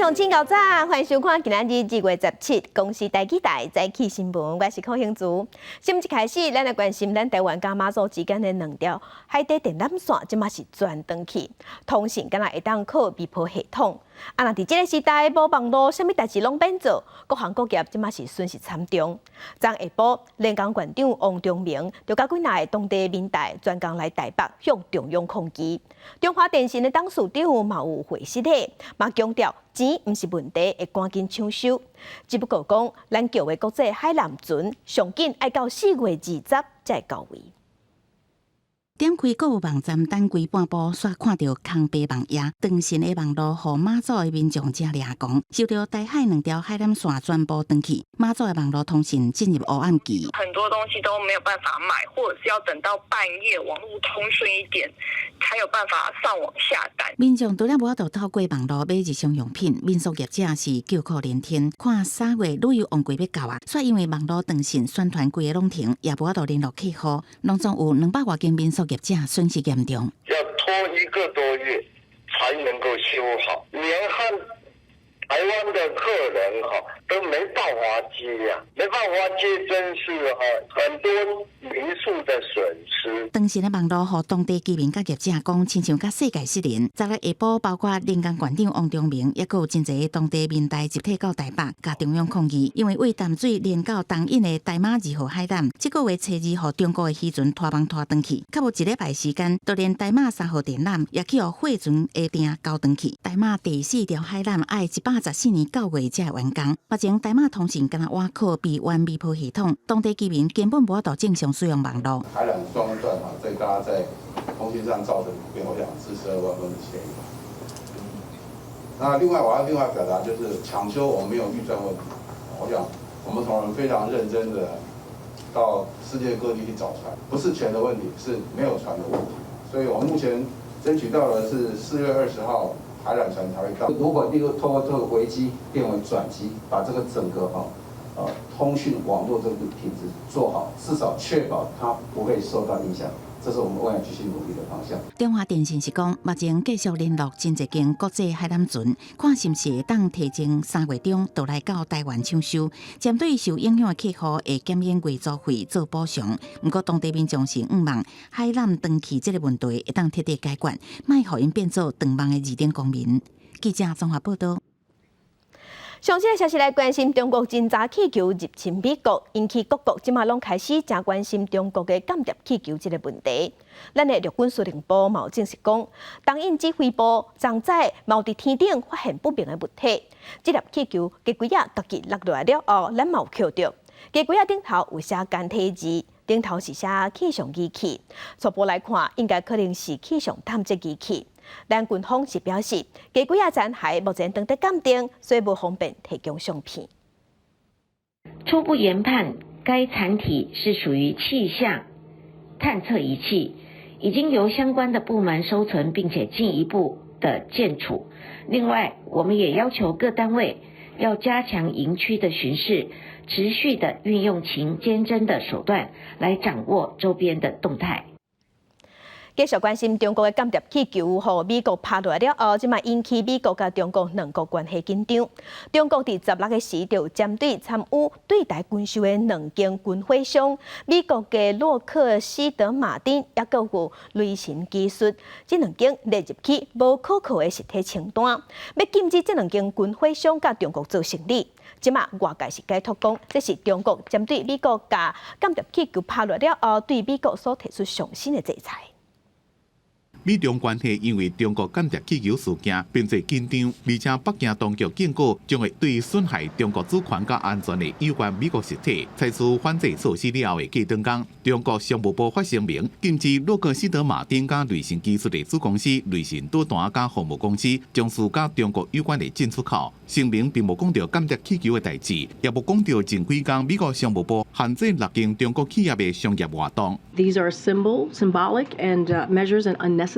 鄉親𠢕早，歡迎收看今仔日2月17公視台語台早起新聞，我是柯興竹。新聞一開始，咱來關心咱台灣佮馬祖之間的兩條海底電纜線，這馬是全斷去，通訊敢若會當靠微波系統。啊，若佇這个時代無網路，啥物代誌攏免做，各行各業這馬是損失慘重。昨下晡，連江縣長王忠明就佮幾若个當地民代專工來台北向中央抗議。中華電信的董事長嘛有會失禮，嘛強調錢毋是問題，會趕緊搶修。只不過講，咱叫的國際海纜船上緊愛到4月20才會到位。點開購物網站，等規半晡，煞看著空白網頁，斷線的網路，予馬祖的民眾誠掠狂。受著台海兩條海纜線全部斷去，馬祖的網路通訊進入黑暗期。很多東西都沒有辦法買，或者是要等到半夜網路通順一點，才有辦法上網下單。民眾除了無法度透過網路買日常用品，民宿業者是叫苦連天。看3月旅遊旺季欲到啊，煞因為網路斷線，宣傳規个攏停，也無法度聯絡客戶，攏總有200外間民宿業者損失嚴重。要拖一個多月才能夠修好，連和台灣的客人哈都沒辦法接呀，沒辦法接，真是哈很多民宿的損失。斷線的網路，予當地居民佮業者講，親像佮世界失聯。昨日下晡，包括連江縣長王忠明，抑閣有真濟當地民代集體到台北，共中央抗議，因為對淡水連到東引的台馬二號海纜，這個月初二予中國的漁船拖網拖斷去，較無一禮拜時間，就連台馬3號電纜也去予貨船的碇勾斷去。台馬第四條海纜愛114年9月才會完工，目前台馬通訊敢若倚靠備援微波系統，當地居民根本無法度正常使用網路。海纜雙斷哈，對大家在通訊上造成不便，我想42萬份的歉意。那另外我要另外表達，就是搶修我們沒有預算問題，我想我們同仁非常認真的到世界各地去找船，不是錢的問題，是沒有船的問題。所以我們目前爭取到的是4月20號海纜船才會到。如果利用透過這個危機變為轉機，把這個整個哈通訊網絡這個品質做好，至少確保它不會受到影響。這是我們未來繼續努力的方向。中華電信是講，目前繼續聯絡真濟間國際海纜船，看是毋是會當提前3月中就來到台灣搶修。針對受影響的客戶，會減免月租費做補償。毋過當地民眾是向望海纜斷去這個問題會當徹底解決，莫予𪜶變做斷網的二等公民。記者綜合報道。上新的消息來關心，中國偵察氣球入侵美國，引起各國這馬攏開始誠關心中國的間諜氣球這个問題。咱的陸軍司令部嘛有證實講，東引指揮部昨早嘛有佇天頂發現不明的物體，這粒氣球雞胿仔家己落落來了後，咱嘛有抾著。雞胿仔頂頭有寫簡體字，頂頭是寫氣象儀器，初步來看，應該可能是氣象探測儀器。咱軍方是表示，雞胿仔殘骸目前正佇鑑定，所以無方便提供相片。初步研判，該殘體是屬於氣象探測儀器，已經由相關的部門收存，並且進一步的鑑處。另外，我們也要求各單位要加強營區的巡視，持續的運用情監偵的手段來掌握周邊的動態。繼續關心中國的間諜氣球，予美國拍落來了後，這馬引起美國佮中國兩國關係緊張。中國佇16个時就針對參與對台軍售的兩間軍火商，美國的洛克希德馬丁，抑閣有雷神技術，這兩間列入去無可靠的實體清單，欲禁止這兩間軍火商佮中國做生意。這馬外界是解讀講，這是中國針對美國共間諜氣球拍落了後，對美國所提出上新的制裁。美中關係因為中國間諜氣球事件變做緊張，而且北京當局警告將會對損害中國主權佮安全的有關美國實體採取反制措施了後的隔頓工，中國商務部發聲明禁止洛克希德馬丁佮雷神技術的子公司雷神導彈佮服務公司從事佮中國有關的進出口。聲明並無講著間諜氣球的代誌，也無講著近幾工美國商務部限制六間中國企業的商業活動。 These are symbolic and measures and unnecessary.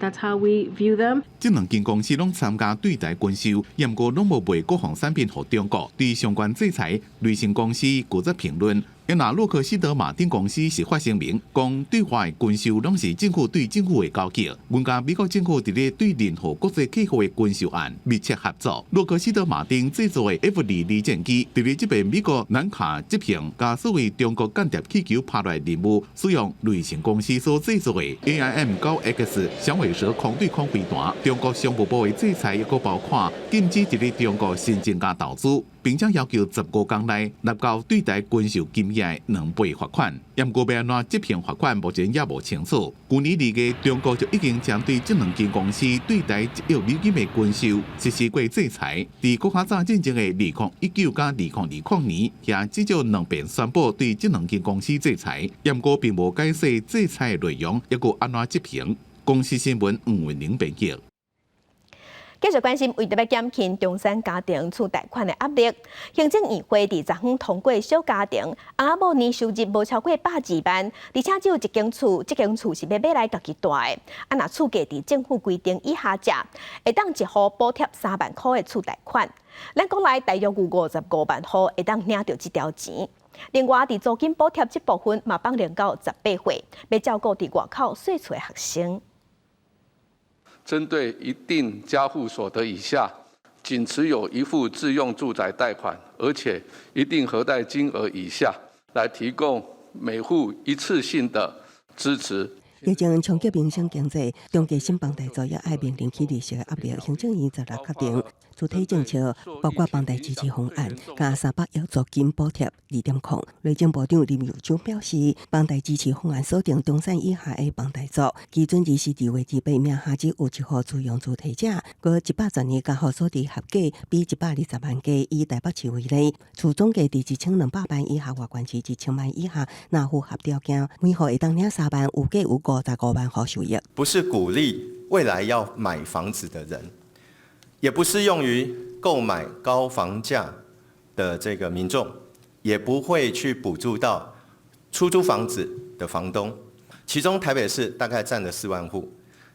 That's how we view them. 這兩間公司攏參加對台軍售，毋過攏無賣國防產品予中國。對相關制裁，雷神公司拒絕評論。因那洛克希德馬丁公司是發聲明，講對外軍售攏是政府對政府的交易。阮佮美國政府佇咧對任何國際客戶的軍售案密切合作。洛克希德馬丁製造的 F-22戰機，佇咧這擺美國南卡執行佮所謂中國間諜氣球拍落任務，使用雷神公司所製造的 AIM-9X 響尾蛇空對空飛彈。中國商務部的制裁抑閣包括禁止佇咧中國申請佮投資，並且要求15工內納交對台軍售金額的2倍罰款。毋過欲按怎執行罰款，目前也無清楚。舊年2月，中國就已經針對這兩間公司對台1億美金的軍售實施過制裁。佇閣較早進前的2019佮2020年，也至少兩遍宣布對這兩間公司制裁，毋過並無解釋制裁的內容，抑閣按怎執行。公視新聞吳文玲編輯。繼續關心，為著欲減輕中產家庭厝貸款的壓力，行政院會佇昨昏通過小家庭，翁仔某年收入無超過120萬，而且只有一間厝，這間厝是欲買來家己蹛的。啊，若厝價佇政府規定以下者，會當一戶補貼3萬箍的厝貸款。咱國內大約有55萬戶會當領著這條錢。另外，佇租金補貼這部分嘛放寬到18歲，欲照顧佇外口細厝的學生。針對一定家戶所得以下，僅持有一戶自用住宅貸款，而且一定核貸金額以下，來提供每戶一次性的支持。疫情衝擊民生經濟，中低薪房貸族也愛面臨起利息的壓力。行政院16確定主體政策，包括房貸支持方案，佮300億租金補貼2.0。內政部長林右昌表示，房貸支持方案鎖定中產以下的房貸族，基準利息2月28名下只有一戶自用住提者，閣110年交予所得合計比120萬低。以台北市為例，厝總價佇1200萬以下，外縣市1000萬以下，若符合條件，每戶會當領3萬，預計有55萬戶受益。不是鼓勵未來要買房子的人，也不是用於購買高房價的這個民眾，也不會去補助到出租房子的房東。其中台北市大概佔了4萬戶，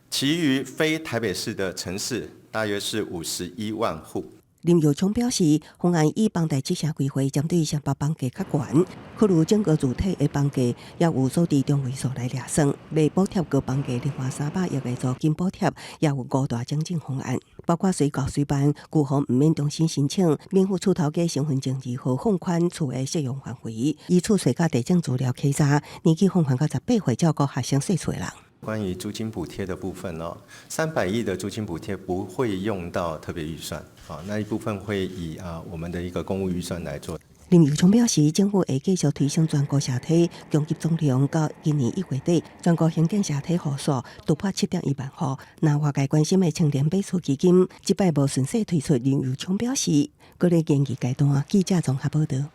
其餘非台北市的城市大約是51萬戶。林右昌表示，方案以房貸七成規劃，針對雙北房價較懸，考慮整個主體的房價也有所佇中位數來量算，袂補貼高房價，另外300億的租金補貼也有五大整進方案，包括隨購隨辦，舊房毋免重新申請，免付厝頭家身份證字號放寬厝的適用範圍，以厝稅佮地政資料稽查，年紀放寬到18歲照顧學生細厝的人。關於租金補貼的部分哦，300億的租金補貼不會用到特別預算，啊，那一部分會以我們的一個公務預算來做。林右昌表示，政府會繼續推升全國社體供給總量，到今年1月底，全國興建社體戶數突破7.1萬戶。若外界關心的青年買厝基金，這擺無順勢推出。林右昌表示，閣咧研議階段。記者綜合報導。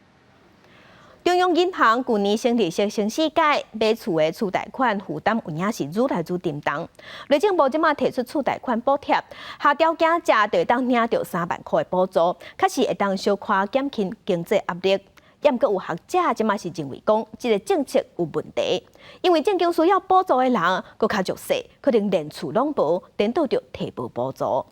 中央銀行舊年升利息升四擺，買厝的厝貸款負擔有影是愈來愈沉重。內政部這馬提出厝貸款補貼，合條件者就會當領著3萬箍的補助，確實會當小可減輕經濟壓力。毋過有學者這馬是認為講，這個政策有問題，因為正經需要補助的人閣較弱勢，可能連厝攏無，顛倒著提無補助。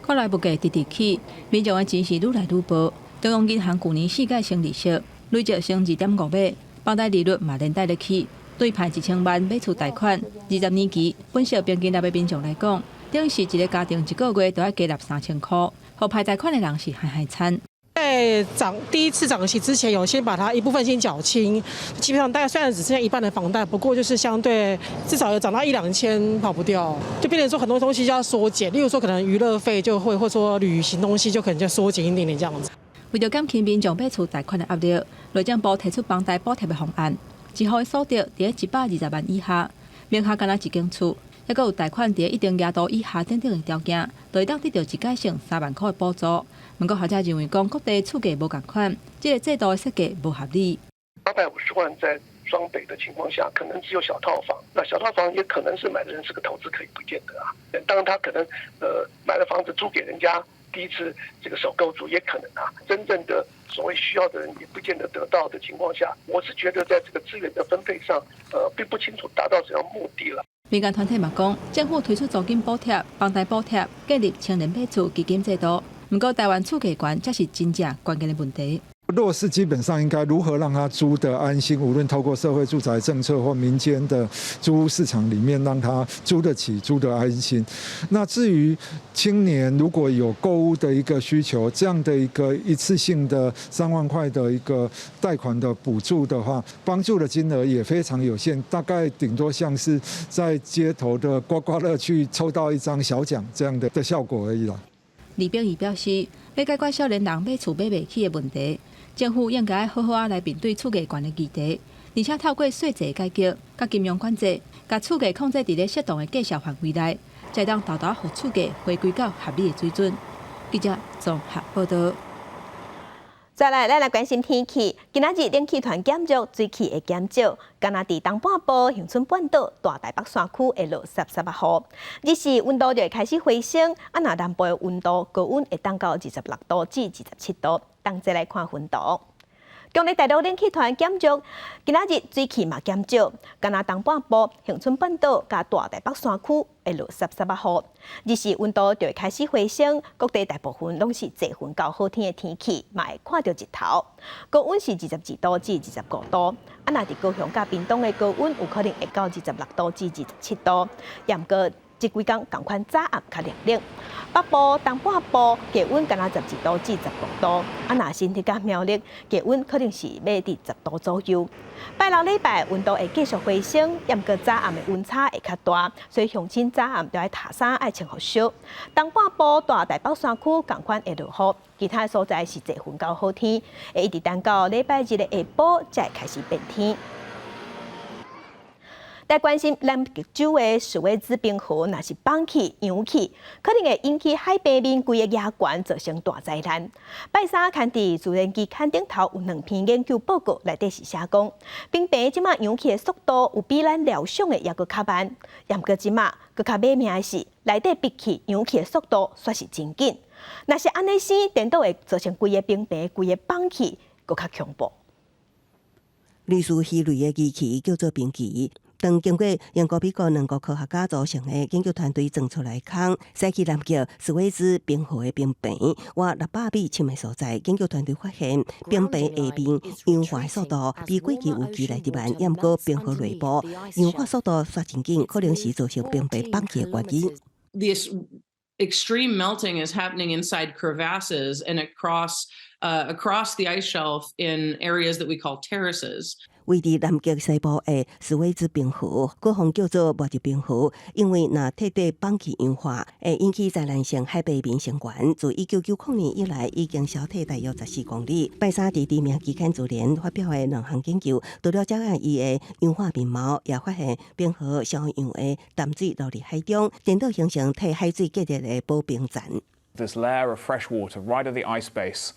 看來物價直直起，民眾的錢是愈來愈薄。中央銀行舊年四擺升利息，累計升2.5碼，房貸利率嘛連帶咧起。對派1000萬買厝貸款，20年期，本息平均納的民眾來講，等於是一個家庭一個月都愛加納3000箍，予派貸款的人是害害慘。在漲第一次漲息之前，有先把它一部分先繳清，基本上大概雖然只剩下一半的房貸，不過就是相對至少有漲到一兩千，跑不掉，就變成說很多東西就要縮減，例如說可能娛樂費就會，或者說旅行東西就可能就縮減一點點這樣子。為著減輕民眾買厝貸款的壓力，內政部提出房貸補貼的方案，一戶所得佇120萬以下，名下干焦一間厝，抑閣有貸款佇一定額度以下等等的條件，就會當得著一過性3萬箍的補助。毋過學者認為講，各地厝價無仝款，這個制度的設計無合理。850萬在雙北的情況下，可能只有小套房，那小套房也可能是買的人是個投資客，也不見得啊。當然他可能買了房子租給人家，第一次這個首購族也可能啊。真正的所謂需要的人也不見得得到的情況下，我是覺得在這個資源的分配上，並不清楚達到怎樣目的了。民間團體嘛講，政府推出租金補貼、房貸補貼，建立青年買厝基金制度。毋過台灣厝價懸，才是真正關鍵的問題。弱勢基本上應該如何讓他租得安心？無論透過社會住宅政策或民間的租屋市場裡面，讓他租得起、租得安心。那至於青年如果有購屋的一個需求，這樣的一個一次性的3萬塊的一個貸款的補助的話，幫助的金額也非常有限，大概頂多像是在街頭的刮刮樂去抽到一張小獎這樣的效果而已啦。李炳儀表示，欲解決少年人買厝買袂起的問題，政府應該好好仔來面對厝價懸的議題，而且透過稅制改革、佮金融管制，共厝價控制佇咧適當的價數範圍內，才會當沓沓予厝價回歸到合理的水準。記者綜合報道。再來，咱來關心天氣。今仔日冷氣團減弱，水汽會減少。敢若佇東半部、恆春半島、大台北山區會落澀澀仔雨。日時溫度就會開始回升，啊，若南部的溫度高溫會降到26度至27度。同齊來看雲圖。強烈大陸冷氣團減弱，今仔日水汽嘛減少，敢若東半部、恆春半島佮大台北山區會落澀澀仔雨。日時溫度就會開始回升，各地大部分攏是濟雲到好天的天氣，嘛會看著日頭。高溫是22度至25度，啊，若佇高雄佮屏東的高溫有可能會到26度至27度。毋過這幾工仝款早暗較涼冷。北部、東半部低溫敢若12度至16度，啊，若新竹佮苗栗低溫可能是欲佇10度左右。拜六禮拜溫度會繼續回升，毋過早暗的溫差會較大，所以鄉親早暗著愛疊衫愛穿予俗。東半部大台北山區仝款會落雨，其他所在是濟雲到好天，會一直等到禮拜日的下晡才會開始變天。來關心南極洲的士威茲冰河，若是崩去、溶去，可能會引起海平面規个懸，造成大災難。拜三刊佇自然期刊頂頭有兩篇研究報告，內底是寫講，冰棚這馬溶去的速度有比咱料想的猶閣較慢。毋過這馬閣較欲命的是，內底冰氣溶去的速度煞是真緊。若是按呢生，顛倒會造成規个冰棚規个崩去，閣較恐怖。類似魚類的機器叫做冰旗。當經過英國、美國兩國科學家組成的研究團隊鑽出來空，駛去南極斯威茲冰河的冰棚，倚600米深的所在，研究團隊發現冰棚下面融化的速度比過去預期來得慢，毋過冰河內部融化速度煞真緊，可能是造成冰棚崩去的原因。 This extreme melting is happening inside crevasses and across the ice shelf in areas that we call terraces. 位佇南極西部的斯威茲冰河，閣予叫做末日冰河，因為若徹底崩去融化，會引起災難性海平面升懸。自1990年以來，已經消退大約14公里。拜三佇知名期刊自然發表的兩項研究，除了檢驗伊的融化面貌，也發現冰河消融的淡水落入海中，顛倒形成替海水隔熱的薄冰層。 This layer of fresh water right at the ice base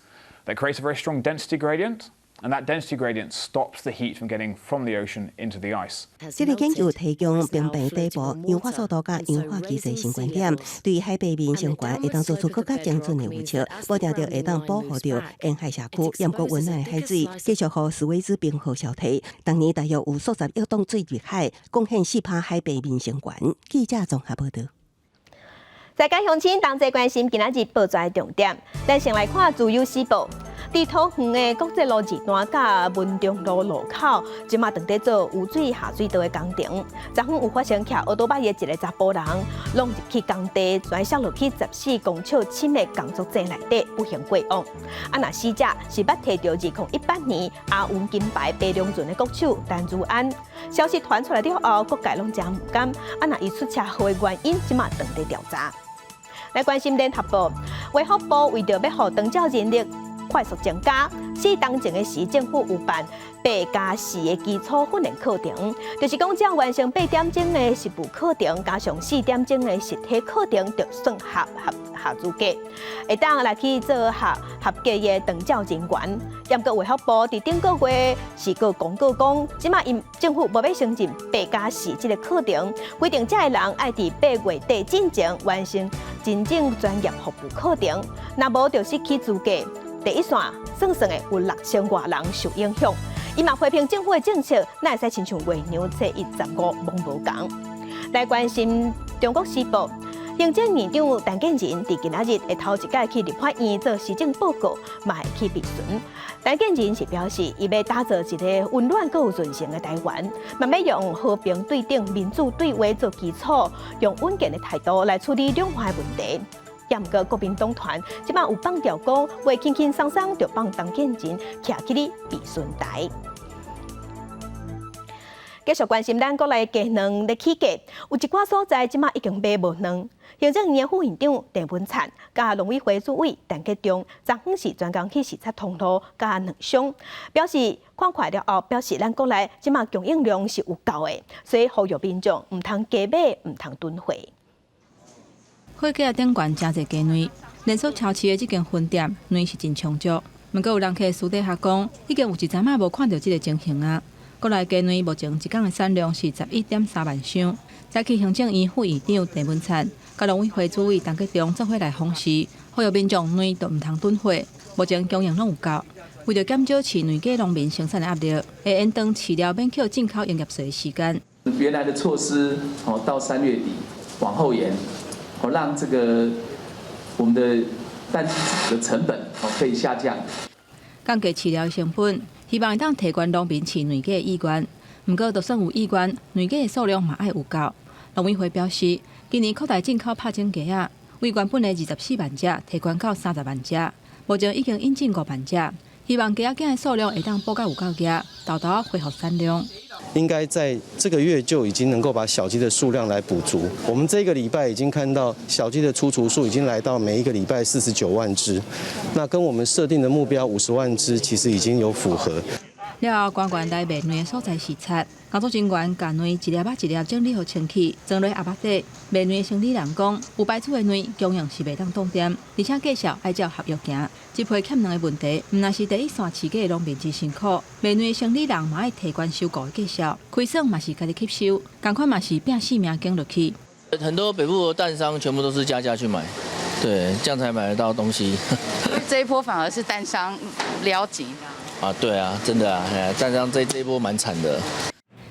that creates a very strong density gradient. And that density gradient stops the heat from getting from the ocean into the ice. 這個研究提供冰棚底部融化速度佮融化機制新觀點，對海平面升懸會當做出閣較精準的預測，無定著會當保護著沿海社區，毋過溫暖的海水繼續予斯威茲冰河消退。當年大約有數十億噸水入海，貢獻4趴海平面升懸。記者綜合報道。在家鄉親同齊關心今仔日報紙的重點，咱先來看《自由時報》。佇桃園的國際路二段佮文中路路口，這馬正佇做污水下水道的工程。昨昏有發生騎歐多擺的一个查埔人，挵入去工地，跩摔落去14公尺深的工作井內底，不幸過往。啊，若死者是捌提著2018年亞運金牌白龍船的國手陳如安。消息傳出來了後，各界攏誠毋甘。啊，若伊出車禍的原因，這馬正佇調查。來關心聯合報，衛福部為著欲予長照人力快速增加，四冬前的時，政府有辦8+4的基礎訓練課程，就是講只要完成8點鐘的實務課程，加上4點鐘的實體課程，就算合資格，會當來去做合格的長照人員。毋過衛福部佇頂個月是閣公告講，這馬𪜶政府無欲承認8+4這个課程，規定這个人愛佇8月底進前完成真正專業服務課程，若無就失去資格。第一線算算的有6000外人受影響，伊嘛批評政府的政策，哪會使親像月娘初一十五攏無仝。來關心中國時報，行政院長陳建仁佇今仔日會頭一擺去立法院做施政報告，嘛會去備詢。陳建仁是表示，伊欲打造一个溫暖閣有韌性的台灣，嘛欲用和平對等、民主對話做基礎，用穩健的態度來處理兩岸的問題。毋過國民黨團這擺有放調講，袂輕輕鬆鬆就放陳建仁徛起咧備詢台。繼續關心咱國內雞卵咧起價，有一寡所在這擺已經買無卵。行政院副院長鄭文燦、佮農委會主委陳吉仲，昨昏是專工去視察通路佮卵商，表示看看了後，表示咱國內這擺供應量是有夠的，所以呼籲民眾毋通加買，毋通囤貨。貨架頂懸誠濟雞卵，連鎖超市的這間分店卵是真充足。毋過有人客私底下講，已經有一陣仔無看著這个情形啊。國內雞卵目前一工的產量是11.3萬箱。早起行政院副院長鄭文燦、佮農委會主委陳吉仲做伙來訪視，呼籲民眾卵都毋通囤貨，目前供應攏有夠。為著減少飼卵雞農民生產的壓力，會延長飼料免扣進口營業稅的時間。原來的措施哦，到3月底往後延，哦，讓這個我們的蛋雞的成本哦可以下降。降低飼料的成本，希望會當提懸農民飼卵雞的意願。毋過，就算有意願，卵雞的數量嘛愛有夠。農委會表示，今年擴大進口拍種雞仔，為原本的24萬隻提懸到30萬隻，目前已經引進5萬隻，希望雞仔囝的數量會當補甲有夠額，沓沓恢復產量。應該在這個月就已經能夠把小雞的數量來補足。我們這個禮拜已經看到小雞的出雛數已經來到每一個禮拜49萬隻，那跟我們設定的目標50萬隻其實已經有符合。了後，官員來賣卵的所在視察，工作人員共卵一粒仔一粒整理予清氣，裝佇盒仔底。賣卵的生理人講，有牌子的卵供應是袂當凍店，而且價數愛照合約行。這批欠卵的問題，毋但是第一線飼雞的農民真辛苦，賣卵的生理人嘛愛提懸收購的價數，虧損嘛是家己吸收，仝款嘛是拚性命扛落去。很多北部的蛋商全部都是加價去買，對，這樣才買得到東西。這一波反而是蛋商撩錢。啊，對啊，真的啊，蛋商這一波蠻慘的。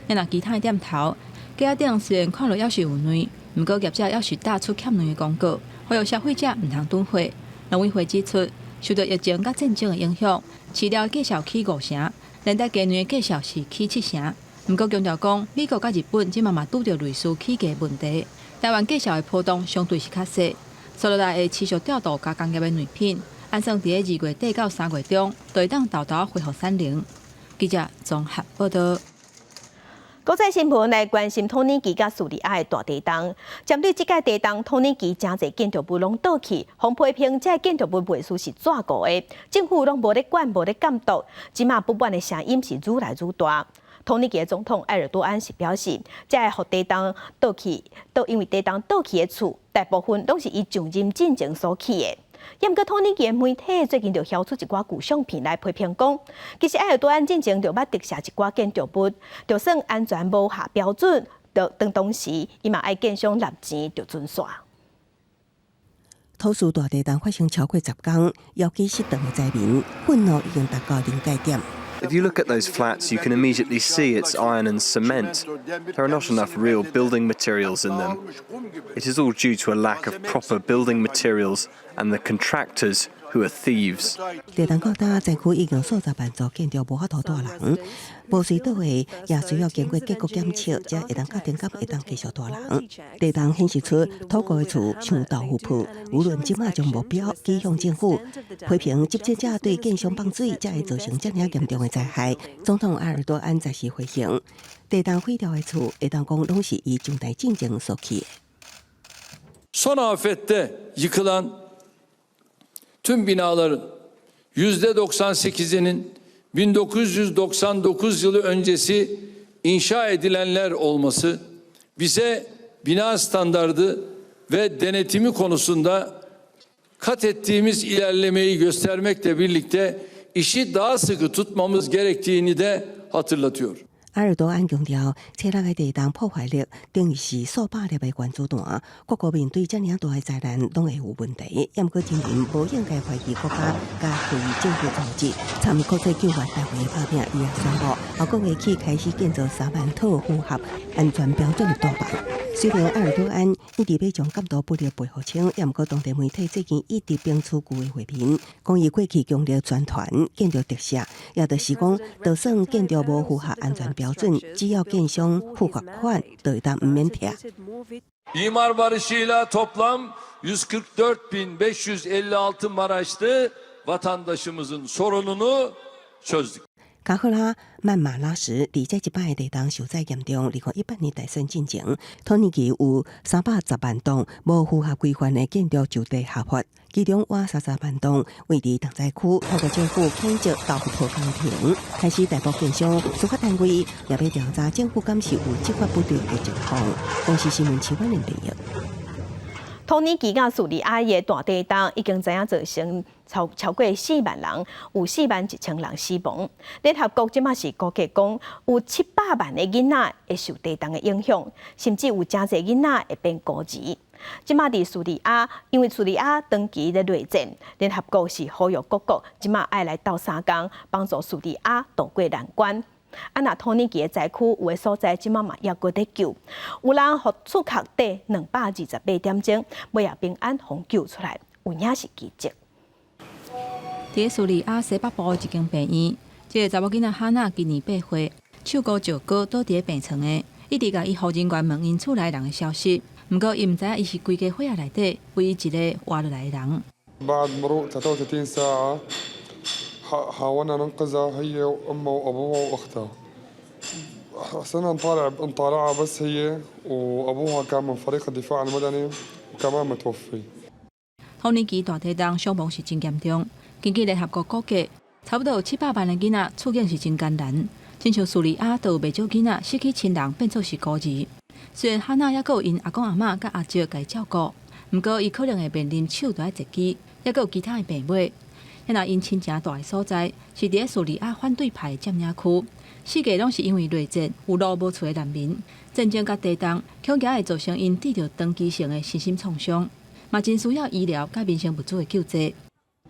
若其他的店頭，架仔頂雖然看落猶是有卵，毋過業者猶是打出欠卵的廣告，呼籲消費者毋通囤貨。農委會指出，受著疫情佮戰爭的影響，飼料價數起5成，連帶雞卵的價數是起7成。毋過強調講，美國佮日本這馬嘛拄著類似起價問題，台灣價數的波動相對是較細。接落來會持續調度加工業的卵品。按算佇2月底到3月中，就會當沓沓恢復產能。記者綜合報導。國際新聞來關心土耳其佮敘利亞的大地動。針對這擺地動，土耳其誠濟建築物攏倒去，予批評這建築物袂輸是紙糊的，政府攏無咧管，無咧監督，這馬不滿的聲音是愈來愈大。土耳其的總統埃爾多安是表示，這个予地動倒去，都因為地動倒去的厝，大部分攏是伊上任進前所起的。毋過土耳其的媒體最近就囂出一寡舊相片來批評講，其實埃爾多安進前就捌特赦一寡建築物，就算安全無合標準，就當當時伊嘛愛建商納錢就準煞。土敘大地動發生超過10工，搖機失當的災民憤怒已經達到臨界點。 If you look at those flats, you can immediately see it's iron and cement. There are not enough real building materials in them. It is all due to a lack of proper building materials and the contractors who are thieves. 地動到今災區已經數十萬座建築無法度蹛人，無隨倒的也需要經過結構檢測，才會當確定敢會當繼續蹛人。地動顯示出土糊的厝像豆腐泡，輿論這馬將目標指向政府，批評執政者對建商放水，才會造成這爾嚴重的災害。總統埃爾多安再次回應，地動毀掉的厝，會當講攏是伊上台進前所起的。 Son afette yıkılan tüm binaların %98'inin 1999 yılı öncesi inşa edilenler olması bize bina standardı ve denetimi konusunda kat ettiğimiz ilerlemeyi göstermekle birlikte işi daha sıkı tutmamız gerektiğini de hatırlatıyor. 埃爾多安強調，脆弱的地動破壞力等於是數百粒的原子彈。各國面對遮爾大的災難，攏會有問題。毋過人民無應該懷疑國家佮非政府組織參國際救援單位拍拚。伊也宣布，後個月起開始建造3萬套符合安全標準的大壩。雖然埃爾多安一直欲將監督武力賠予清，毋過當地媒體最近一直評出舊的畫面，講伊過去強力宣傳建築特赦，也就是講，就算建築無符合安全標準，只要建商付罰款，就會當毋免拆。 İmar barışıyla toplam 144.556 Maraşlı vatandaşımızın sorununu çözdük. 卡赫拉曼馬拉什佇這一擺地動受災嚴重，2018年大選進前，土耳其有310萬棟無符合規範的建築就地合法，其中倚30萬棟位佇重災區，透過政府譴責倒坡工程，開始逮捕建商、司法單位也欲調查政府敢是有執法不當的情況。公視新聞徐婉玲編譯。土耳其佮敘利亞的大地動已經知影造成超過4萬人，有4萬1千人死亡。聯合國這馬是估計講，有700萬的囡仔會受地動的影響，甚至有誠濟囡仔會變孤兒。這馬佇敘利亞，因為敘利亞長期咧內戰，聯合國是呼籲各國這馬愛來鬥相共，幫助敘利亞渡過難關。啊，若土耳其的災區有的所在，這馬嘛猶閣咧救，有人予厝殼底228點鐘，尾仔平安予救出來，有影是奇蹟。佇敘利亞西北部的一間病院，這個查某囡仔哈娜今年8歲，手哥石膏倒佇咧病床的，一直共醫護人員問𪜶厝內人的消息，毋過伊毋知影伊是規家伙仔內底唯一一個活落來的人。 بعد مرور 33 ساعة حاولنا ننقذها هي وأمها وأبوها وأختها. حسنا نطالعها بس هي وأبوها كان من فريق الدفاع المدني وكمان متوفي. 土耳其大地動傷亡是真嚴重，根據聯合國估計，差不多有700萬的囡仔處境是真艱難。親像敘利亞，都有袂少囡仔失去親人，變做是孤兒。雖然哈娜猶閣有𪜶阿公阿嬤佮阿叔共伊照顧，毋過伊可能會面臨手著愛截肢，猶閣有其他的病尾。遐若𪜶親情蹛的所在，是佇咧敘利亞反對派的佔領區，四界攏是因為內戰有路無厝的難民，戰爭佮地動，恐驚會造成𪜶得著長期性的身心創傷，嘛真需要醫療佮民生物資的救濟。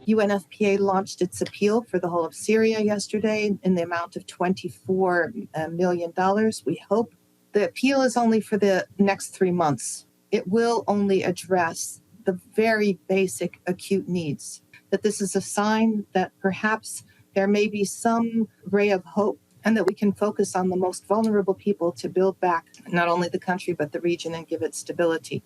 UNFPA launched its appeal for the whole of Syria yesterday in the amount of $24 million. We hope the appeal is only for the next 3 months. It will only address the very basic acute needs. That this is a sign that perhaps there may be some ray of hope and that we can focus on the most vulnerable people to build back not only the country but the region and give it stability.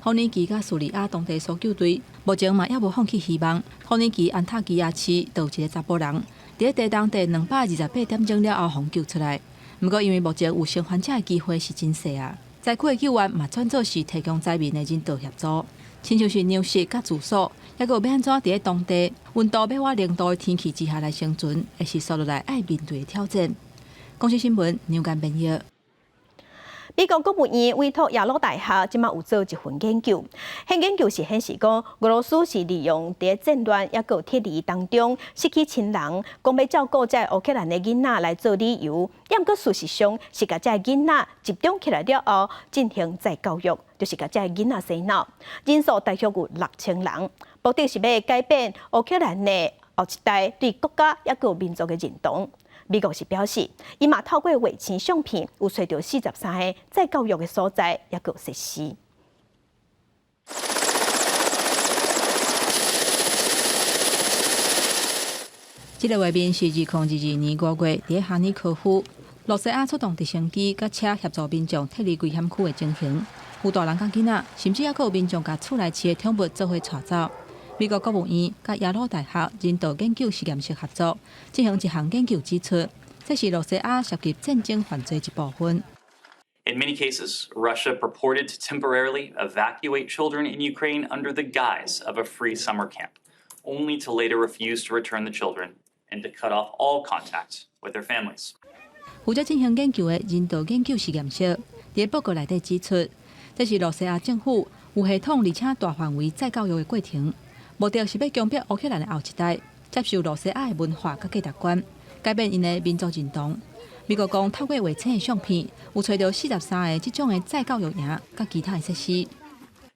土耳其佮敘利亞當地搜救隊目前嘛猶無放棄希望。土耳其安塔基亞市就有一個查埔人，佇咧地動第228點鐘了後，予救出來。毋過因為目前有生還者的機會是真細啊，災區的救援嘛轉做是提供災民的人道協助，親像是糧食佮住所，猶閣有欲按怎佇咧當地溫度欲倚0度的天氣之下來生存，會是紲落來愛面對的挑戰。公視新聞梁間編譯。美國國務院委託耶魯大學，這馬有做一份研究。彼研究是顯示講，俄羅斯是利用佇戰亂抑閣撤離當中失去親人，講欲照顧這烏克蘭的囡仔來做理由，毋過事實上是共這囡仔集中起來了後進行再教育，就是共這囡仔洗腦，人數大約有6000人，目的是欲改變烏克蘭的後一代對國家抑閣民族的認同。美國是表示，伊嘛透過衛星相片有揣著43個再教育的所在，抑閣設施。這個畫面是2022年5月，佇哈爾科夫，羅西亞出動直升機佮車協助民眾撤離危險區的情形。有大人佮囡仔，甚至猶閣有民眾共厝內飼的寵物做伙帶走。美國國務院佮耶魯大學人道研究實驗室合作，進行一項研究，指出這是羅西亞涉及戰爭犯罪一部分。 In many cases, Russia purported to temporarily evacuate children in Ukraine under the guise of a free summer camp, only to later refuse to return the children and to cut off all contact with their families. 負責進行研究的人道研究實驗室，佇報告內底指出，這是羅西亞政府有系統而且大範圍再教育的過程。目的是欲強迫烏克蘭的後一代接受羅西亞的文化佮價值觀，改變𪜶的民族認同。美國講透過衛星的相片，有揣著43个這種的再教育營佮其他的設施。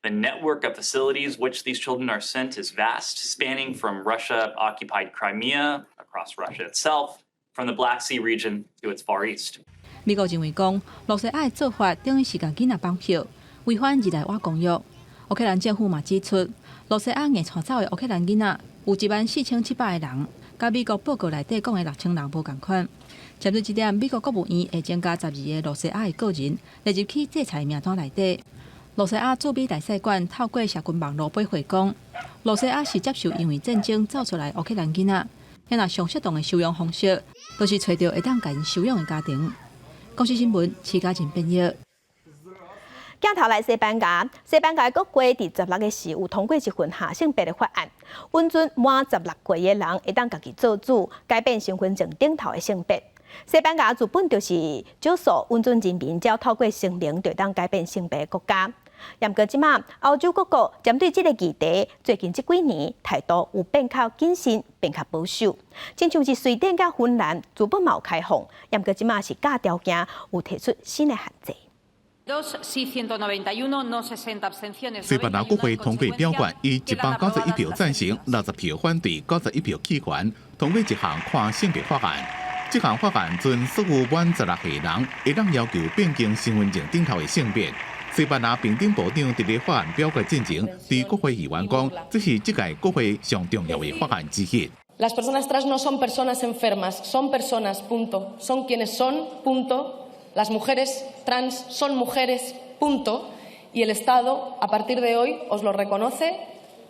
The network of facilities which these children are sent is vast, spanning from Russia-occupied Crimea across Russia itself, from the Black Sea region to its far east. 美國認為講，露西亞的做法等於是共囡仔綁票，違反日內瓦公約。烏克蘭政府嘛指出，露西亞硬帶走的烏克蘭囡仔有14,700個人，佮美國報告內底講的6,000人無仝款。針對這點，美國國務院會增加12个露西亞的個人列入去制裁名單內底。露西亞駐美大使館透過社群網路回覆講，露西亞是接受因為戰爭走出來烏克蘭囡仔，遐若上適當的收養方式，就是揣著會當共𪜶收養的家庭。公視新聞，徐嘉仁編譯。鏡頭來西班牙，西班牙國會佇16個時有通過一份下性別的法案，允准滿16歲的人會當家己做主，改變身份證頂頭的性別。西班牙自本就是少數允准人民只要透過聲明就當改變性別的國家。毋過這馬歐洲各國針對這個議題，最近這幾年態度有變較謹慎，變較保守。親像是瑞典佮芬蘭，自本嘛有開放，毋過這馬是佮條件，有提出新的限制。西班牙國會通過表決，以191票贊成、60票反對、91票棄權，通過一項跨性別法案。這項法案准所有滿16歲人會當要求變更身份證頂頭的性別。西班牙平等部長佇咧法案表決進前，對國會議員講，這是這屆國會上重要的法案之一。 Las personas trans no son personas enfermas, son personas, punto. Son quienes son, punto. Las mujeres trans son mujeres, punto. Y el Estado, a partir de hoy, os lo reconoce,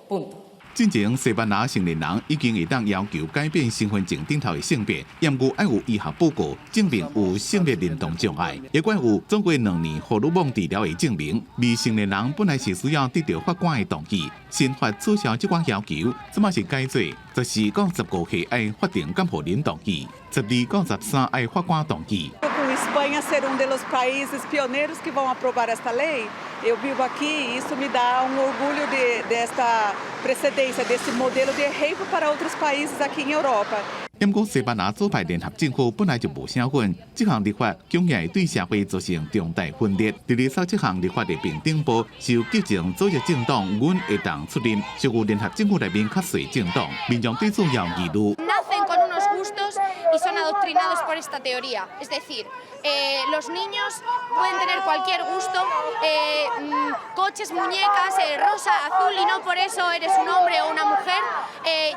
punto. 進前西班牙成年人已經會當要求改變身份證頂頭的性別，毋過愛有醫學報告證明有性別認同障礙，抑閣有做過2年荷爾蒙治療的證明。未成年人本來是需要得著法官的同意，新法取消這款要求，這馬是改做14到15歲愛法定監護人同意，12到13愛法官同意。 España ser um dos países pioneiros que vão aprovar esta lei, eu vivo aqui e isso me dá um orgulho desta precedência, desse modelo de exemplo para outros países aqui em Europa. 毋過西班牙左派聯合政府本來就無啥份，這項立法恐驚會對社會造成重大分裂。佇咧草這項立法的平等部，是由激進左翼政黨阮會當出任，屬於聯合政府內面較細政黨，民眾對此有疑慮。 Nacen con unos gustos y son adoctrinados por esta teoría, es decir, los niños pueden tener cualquier gusto, coches, muñecas, rosa, azul, y no por eso eres un hombre o una mujer.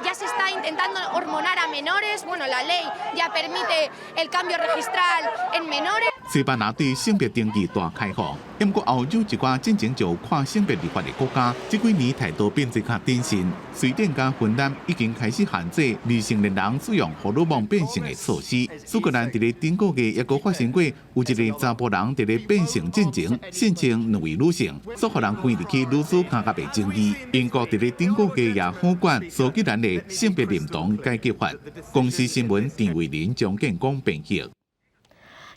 Ya se está intentando hormonar a menores, bueno, la ley ya permite el cambio registral en menores. 西班牙對性別登記大開放，毋過歐洲一寡進前就跨性別立法的國家，這幾年態度變做較謹慎。瑞典佮芬蘭已經開始限制未成年人使用荷爾蒙變性的措施。蘇格蘭佇咧頂個月抑閣發生過有一个查埔人佇咧變性進前性稱兩位女性，煞予人關入去女子監獄的爭議。英國佇咧頂個月也否決蘇格蘭的性別認同改革法。公視新聞陳慧琳、張建光編譯。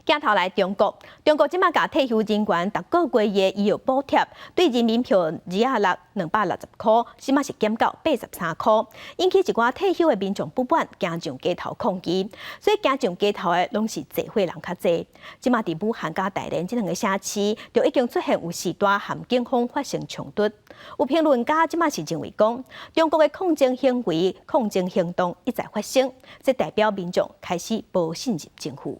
鏡頭來中國，中國這馬共退休人員逐個月的醫藥補貼，對人民幣2仔六260箍，這馬是減到83箍，引起一寡退休的民眾不滿，行上街頭抗議。所以行上街頭的攏是濟歲人較濟。這馬佇武漢佮大連這兩个城市，就已經出現有士大和警方發生衝突。有評論家這馬是認為講，中國的抗爭行為、抗爭行動一再發生，這代表民眾開始無信任政府。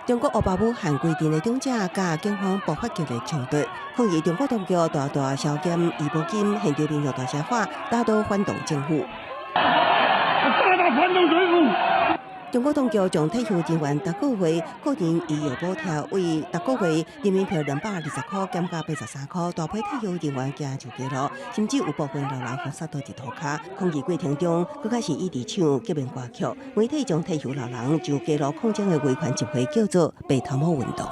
中國湖北武漢規鎮的長者佮警方爆發激烈衝突，抗議中國當局大大削減醫保金，現場民眾大聲喊，打倒反動政府。打倒反動政府！中國當局將退休人員逐個月個人醫藥補貼為逐個月人民幣220箍減到83箍，大批退休人員行上街路，甚至有部分老人予殺倒佇塗跤。抗議過程中，閣開始一直唱革命歌曲。媒體將退休老人上街路抗爭的維權集會叫做“白頭帽運動”。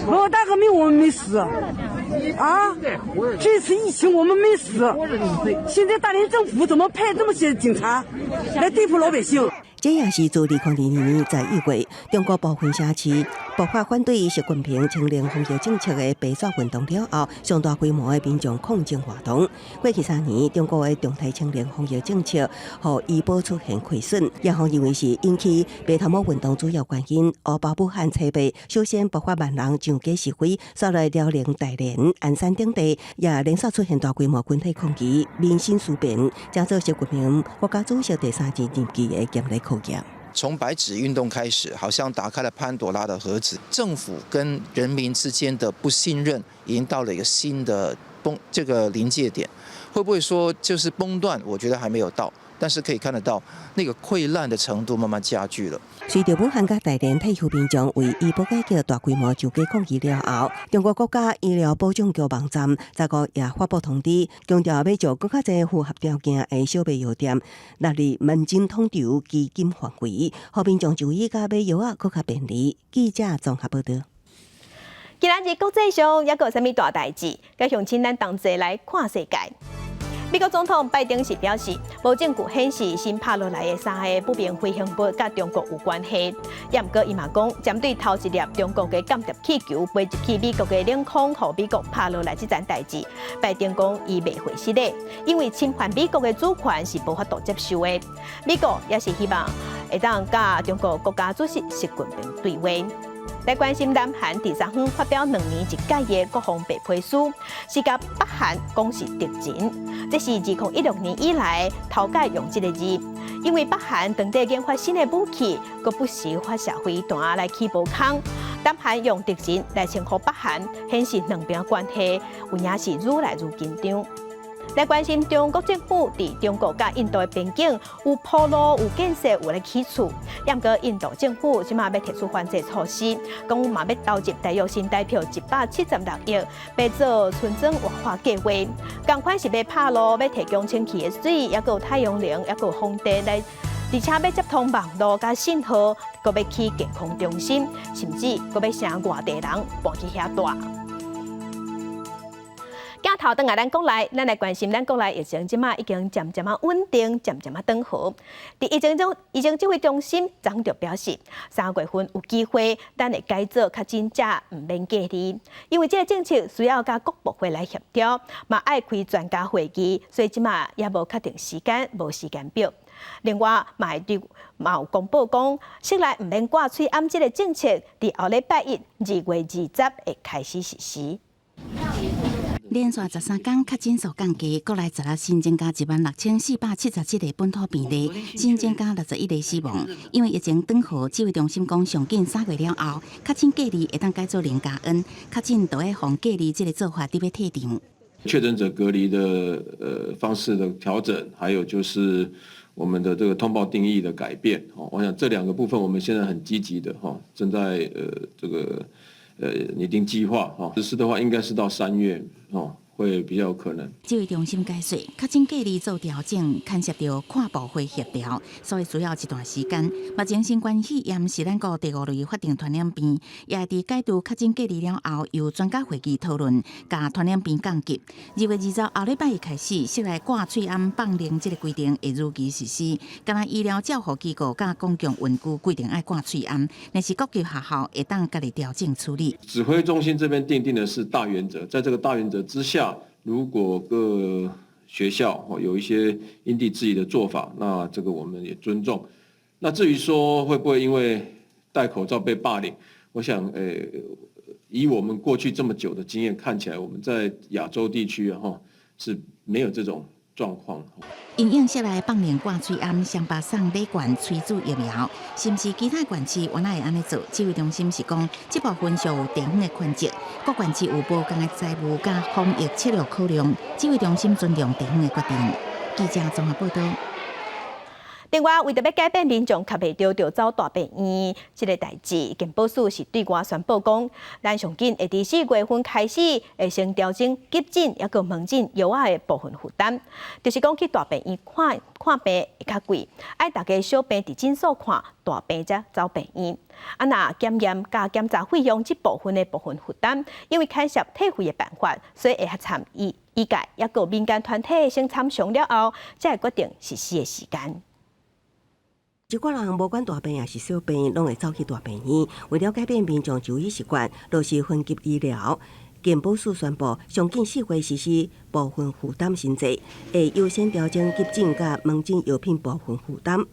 文化大革命我們沒死，啊！這次疫情我們沒死，現在大連政府怎麼派這麼些警察來對付老百姓？這也是自2002年11月，中國部分城市爆發反對習近平清零防疫政策的白紙運動了後，上大規模的民眾抗爭活動。過去3年，中國的動態清零防疫政策，予醫保出現虧損，也予認為是引起白頭帽運動主要原因。烏包武漢齊備，首先爆發萬人上街示威，紲來遼寧、大連、鞍山等地也連續出現大規模群體抗議，民心思變，成做習近平國家主席第三次任期的嚴厲考驗。從白紙運動開始，好像打開了潘朵拉的盒子，政府跟人民之間的不信任已經到了一個新的崩這個臨界點，會不會說就是崩斷？我覺得還沒有到，但是可以看得到那個潰爛的程度慢慢加劇了。隨著武漢佮大連退休民眾為醫保改革大規模上街抗議了後，中國國家醫療保障局網站15也發布通知，強調欲將閣較濟符合條件的小賣藥店納入門診統籌基金範圍，予民眾就醫佮買藥仔閣較便利。記者綜合報導。今仔日國際上猶閣有啥物大代誌？共鄉親咱同齊來看世界。美國總統拜登是表示，無證據顯示新拍落來的三个不明飛行物佮中國有關係。也毋過伊嘛講，針對頭一粒中國的間諜氣球飛入去美國的領空，予美國拍落來這層代誌，拜登講伊袂會失禮，因為侵犯美國的主權是無法度接受的。美國也是希望會當佮中國國家主席習近平對話。來關心南韓佇昨昏發表2年一屆的國防白皮書，是共北韓講是敵人。這是2016年以來頭擺用這個字，因為北韓當地研發新的武器，閣不時發射飛彈來起無空。南韓用敵人來稱呼北韓，顯示兩邊關係有影是愈來愈緊張。來關心中國政府佇中國佮印度的邊境有鋪路、有建設、有咧起厝，毋過印度政府這馬欲提出反制措施，講嘛欲投入大約新台幣176億，欲做村莊活化計劃。仝款是欲拍路，欲提供清氣的水，猶閣有太陽能，猶閣有風電來，而且欲接通網路佮信號，閣欲起健康中心，甚至閣欲請外地人搬去遐蹛。鏡頭轉來咱國內，咱來關心咱國內疫情，這馬已經漸漸仔穩定，漸漸仔轉好。佇疫情指揮中心昨就表示，3月份有機會，咱會改做確診者毋免隔離，因為這个政策需要佮各部會來協調，嘛愛開專家會議，所以這馬猶無確定時間，無時間表。另外，嘛會對嘛有公布講，室內毋免掛喙罨這个政策，佇後禮拜一2月20會開始實施。連續13工確診數降低，國內昨日新增加16,477個本土病例，新增加61個死亡。因為疫情轉好，指揮中心講，上緊3月了後，確診隔離會當改做零加 N，確診就會予隔離這个做法得欲退場。確診者隔離的方式的調整，還有就是我們的這個通報定義的改變，哦，我想這兩個部分我們現在很積極的哈，正在這個擬定計劃哈，實施的話應該是到3月哦，會比較有可能。指揮中心解說，確診隔離做調整，牽涉著跨部會協調，所以需要一段時間。目前新冠肺炎是咱國第五類法定傳染病，也會佇解除確診隔離了後，由專家會議討論，共傳染病降級。2月20後禮拜一開始，室內掛喙罨放靈這个規定會如期實施。敢若醫療照護機構佮公共運具規定愛掛喙罨，若是各級學校會當家己調整處理。指揮中心這邊訂定的是大原則，在這個大原則之下，如果各學校有一些因地制宜的做法，那這個我們也尊重。那至於說會不會因為戴口罩被霸凌，我想，以我們過去這麼久的經驗看起來，我們在亞洲地區哈是沒有這種狀況。因應室內放靈掛喙罨，雙北送禮券、催注疫苗，是毋是其他縣市原來會按呢做？指揮中心是講，這部分屬有地方的權責，各縣市有無仝的財務佮防疫策略考量，指揮中心尊重地方的決定。記者綜合報導。另外，為著欲改變民眾吸袂著就走大病院這个代誌，健保署是對外宣布講，咱上緊會佇4月份開始會先調整急診猶閣門診藥仔的部分負擔，就是講去大病院看看病會較貴，愛大家小病佇診所看，大病才走病院。啊，若檢驗佮檢查費用這部分的部分負擔，因為牽涉退費的辦法，所以會參醫醫界猶閣民間團體先參詳了後，才會決定實施的時間。一寡人無管大病抑是小病，攏會走去大病院。為了改變民眾就醫習慣，落實分級醫療。健保署宣布，上緊4月實施部分負擔新制，會優先調整急診佮門診藥品部分負擔。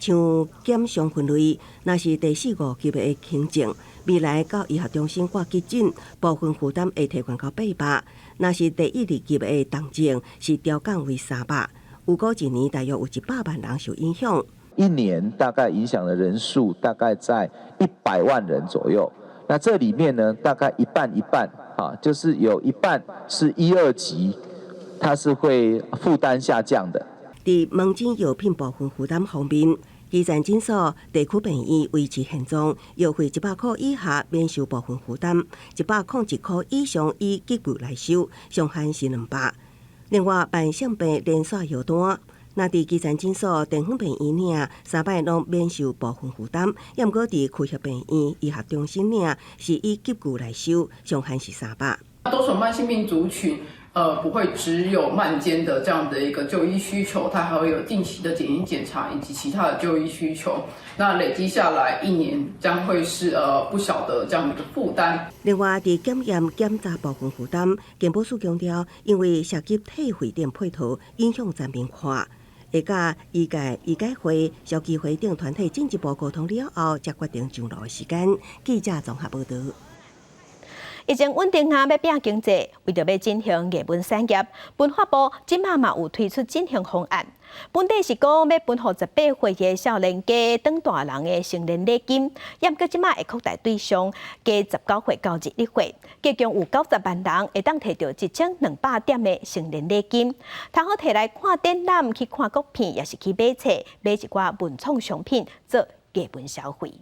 像檢傷分類，若是第四、五級的輕症，未來到醫學中心掛急診，部分負擔會提懸到800；若是第一、二級的重症，是調降為300。預估一年大約有100萬人受影響。一年大概影響的人數大概在100萬人左右。那這裡面呢，大概一半一半，啊，就是有一半是一二級，它是會負擔下降的。佇門診藥品部分負擔方面，基層診所、地區病院維持現狀，藥費100塊以下免收部分負擔，101塊以上以級距來收，上限是200。另外，慢性病連鎖藥單，若佇基層診所、地方病院領，三擺攏免收部分負擔；抑毋過佇區域病院、醫學中心領，是以級距來收，上限是300。多種慢性病族群，不會只有慢間的這樣的一個就醫需求，它還會有定期的檢驗檢查以及其他的就醫需求。那累積下來，一年將會是不小的這樣的一個負擔。另外，佇檢驗檢查部分負擔，健保署強調，因為涉及退費等配套，影響全面看，會佮醫界、醫改會、消基會等團體進一步溝通了後，才決定上路的時間。記者綜合報導。疫情穩定下，欲拚經濟，為著欲振興藝文產業，文化部這馬嘛有推出振興方案。本底是講欲分予18歲的少年家轉大人的成年禮金，毋過這馬會擴大對象，加19歲到21歲，共有90萬人會當提著1200點的成年禮金，通好提來看展覽、去看國片，抑是去買冊、買一寡文創商品做藝文消費。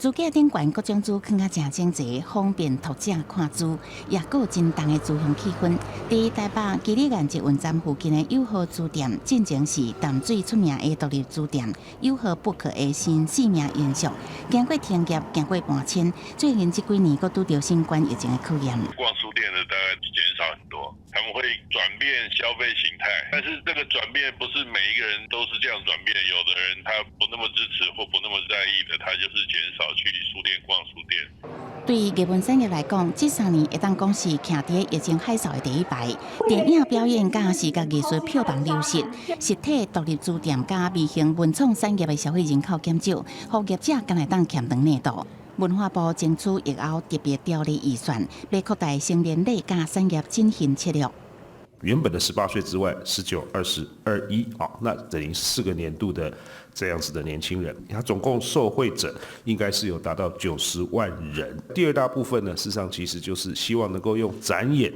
書架頂懸各種書囥甲誠整齊，方便讀者看書，也閣有真重的書香氣氛。佇台北基里岸捷運站附近的友好書店，進前是淡水出名的獨立書店友好 book 的新四名延續，經過停業，經過搬遷，最近這幾年閣拄著新冠疫情的考驗。逛書店的大概減少很多，他們會轉變消費形態，但是這個轉變不是每一個人都是這樣轉變，有的人他不那麼支持或不那麼在意的，他就是減少去書店逛書店。對藝文產業來講，這3年會當講是徛佇疫情海嘯的第一排。電影表演佮視覺藝術票房流失，實體獨立書店佮微型文創產業的消費人口減少，予業者敢會當欠長內度。文化部爭取疫後特別調列預算，欲擴大成年禮佮產業振興策略。原本的18歲之外，19、20、21啊，那等於4個年度的這樣子的年輕人，他總共受惠者應該是有達到90萬人。第二大部分呢，事實上其實就是希望能夠用展演